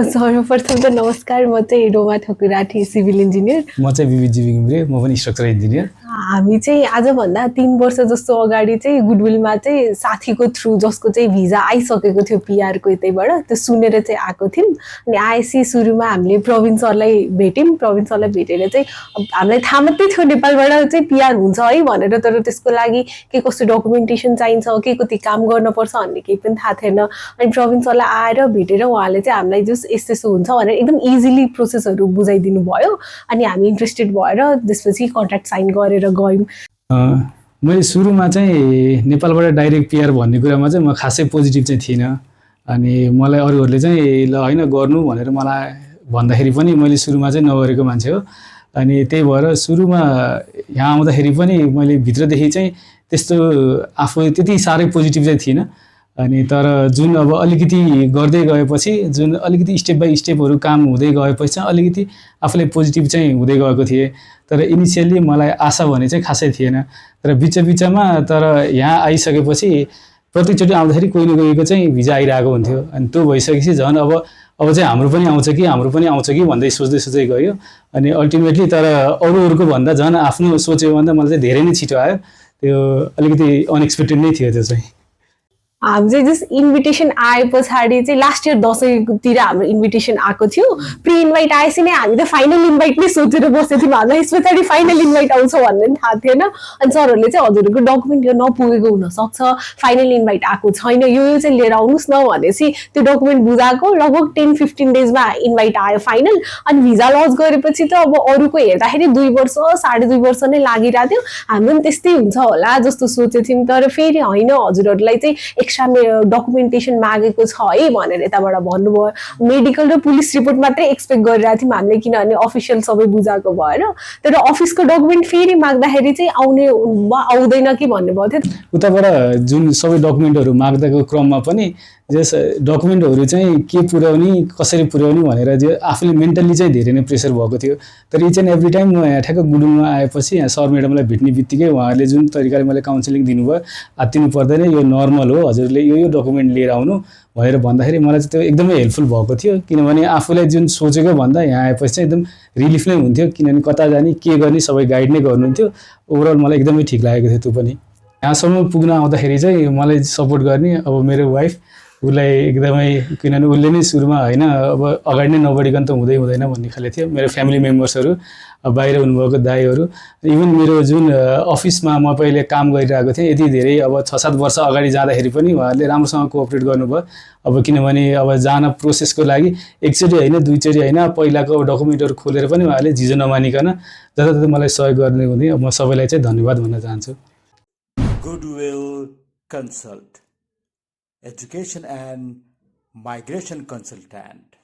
सर्वप्रथम त नमस्कार, म चाहिँ रोमा ठकुराठी सिभिल इन्जिनियर। म चाहिँ विविध जीवी घिमिरे, म पनि स्ट्रक्चरल इन्जिनियर। हामी चाहिँ आजभन्दा 3 वर्ष जस्तो अगाडि चाहिँ गुडविलमा चाहिँ साथीको थ्रु जसको चाहिँ भिजा आइसकेको थियो पिआरको यतैबाट, त्यो सुनेर चाहिँ आएको थियौँ। अनि आएपछि सुरुमा हामीले प्रवीण सरलाई भेट्यौँ। प्रवीण सरलाई भेटेर चाहिँ हामीलाई थाहा मात्रै थियो नेपालबाट चाहिँ पिआर हुन्छ है भनेर, तर त्यसको लागि के कस्तो डकुमेन्टेसन चाहिन्छ, के कति काम गर्नुपर्छ भन्ने केही पनि थाहा थिएन। अनि प्रवीण सरलाई आएर भेटेर उहाँले चाहिँ हामीलाई जस्ट यस्तो यस्तो हुन्छ भनेर एकदम इजिली प्रोसेसहरू बुझाइदिनु भयो। अनि हामी इन्ट्रेस्टेड भएर त्यसपछि कन्ट्र्याक्ट साइन गरेर गयौँ। मैले सुरुमा चाहिँ नेपालबाट डाइरेक्ट पिआर भन्ने कुरामा चाहिँ म खासै पोजिटिभ चाहिँ थिइनँ। अनि मलाई अरूहरूले चाहिँ ल होइन गर्नु भनेर मलाई भन्दाखेरि पनि मैले सुरुमा चाहिँ नगरेको मान्छे हो। अनि त्यही भएर सुरुमा यहाँ आउँदाखेरि पनि मैले भित्रदेखि चाहिँ त्यस्तो आफू त्यति साह्रै पोजिटिभ चाहिँ थिइनँ। अनि तर जुन अब अलिकति गर्दै गएपछि, जुन अलिकति स्टेप बाई स्टेपहरू काम हुँदै गएपछि चाहिँ अलिकति आफूलाई पोजिटिभ चाहिँ हुँदै गएको थिएँ। तर इनिसियल्ली मलाई आशा भने चाहिँ खासै थिएन। तर बिचमा तर यहाँ आइसकेपछि प्रत्येकचोटि आउँदाखेरि कोही न कोहीको चाहिँ भिजा आइरहेको हुन्थ्यो। अनि त्यो भइसकेपछि झन् अब चाहिँ हाम्रो पनि आउँछ कि भन्दै सोच्दै गयो। अनि अल्टिमेटली तर अरूहरूको भन्दा झन् आफ्नो सोच्यो भन्दा मलाई चाहिँ धेरै नै छिटो आयो। त्यो अलिकति अनएक्सपेक्टेड नै थियो त्यो चाहिँ। हामी चाहिँ जस्ट इन्भिटेसन आए पछाडि चाहिँ लास्ट इयर दसैँतिर हाम्रो इन्भिटेसन आएको थियो। प्रि इन्भाइट आएपछि नै हामी त फाइनल इन्भाइट नै सोचेर बसेको थियौँ। हामीलाई यस पछाडि फाइनल इन्भाइट आउँछ भन्ने पनि थाहा थिएन। अनि सरहरूले चाहिँ हजुरहरूको डकुमेन्ट यो नपुगेको हुनसक्छ, फाइनल इन्भाइट आएको छैन, यो चाहिँ लिएर आउनुहोस् न भनेपछि त्यो डकुमेन्ट बुझाएको लगभग 10-15 डेजमा इन्भाइट आयो फाइनल। अनि भिजा लज गरेपछि त अब अरूको हेर्दाखेरि 2 वर्ष 2.5 वर्ष नै लागिरहेको थियो। हाम्रो पनि त्यस्तै हुन्छ होला जस्तो सोचेको थियौँ। तर फेरि होइन, हजुरहरूलाई चाहिँ एक्स्ट्रा डकुमेन्टेसन मागेको छ है भनेर यताबाट भन्नुभयो। मेडिकल र पुलिस रिपोर्ट मात्रै एक्सपेक्ट गरिरहेको थियौँ हामीले, किनभने अफिसियल सबै बुझाएको भएर। तर अफिसको डकुमेन्ट फेरि माग्दाखेरि चाहिँ आउने वा आउँदैन कि भन्ने भयो थियो। उताबाट जुन सबै डकुमेन्टहरू माग्दाको क्रममा पनि जस डकुमेन्टहरू चाहिँ के पुर्याउने, कसरी पुर्याउने भनेर जो आफूले मेन्टल्ली चाहिँ धेरै नै प्रेसर भएको थियो। तर इच एन्ड एभ्री टाइम म यहाँ ठ्याक्क गुडुङमा आएपछि यहाँ सर म्याडमलाई भेट्ने बित्तिकै उहाँहरूले जुन तरिकाले मलाई काउन्सिलिङ दिनुभयो, आत्तिनु पर्दैन, यो नर्मल हो, हजुरले यो डकुमेन्ट लिएर आउनु भनेर भन्दाखेरि मलाई चाहिँ त्यो एकदमै हेल्पफुल भएको थियो। किनभने आफूलाई जुन सोचेको भन्दा यहाँ आएपछि चाहिँ एकदम रिलिफ नै हुन्थ्यो। किनभने कता जाने के गर्ने सबै गाइड नै गर्नुहुन्थ्यो। ओभरअल मलाई एकदमै ठिक लागेको थियो त्यो पनि। यहाँसम्म पुग्न आउँदाखेरि चाहिँ मलाई सपोर्ट गर्ने अब मेरो वाइफ, उसलाई एकदमै, किनभने उसले नै सुरुमा होइन अब अगाडि नै नबढिकन त हुँदैन भन्ने खाले थियो। मेरो फ्यामिली मेम्बर्सहरू, बाहिर हुनुभएको दाइहरू, इभन मेरो जुन अफिसमा म पहिले काम गरिरहेको थिएँ, यति धेरै अब 6-7 वर्ष अगाडि जाँदाखेरि पनि उहाँहरूले राम्रोसँग कोअपरेट गर्नुभयो। अब किनभने अब जान प्रोसेसको लागि एकचोटि होइन, दुईचोटि होइन, पहिलाको डकुमेन्टहरू खोलेर पनि उहाँहरूले झिझो नमानिकन जताततै मलाई सहयोग गर्ने हुँदै म सबैलाई चाहिँ धन्यवाद भन्न चाहन्छु। Goodwill Consult, Education and Migration Consultant.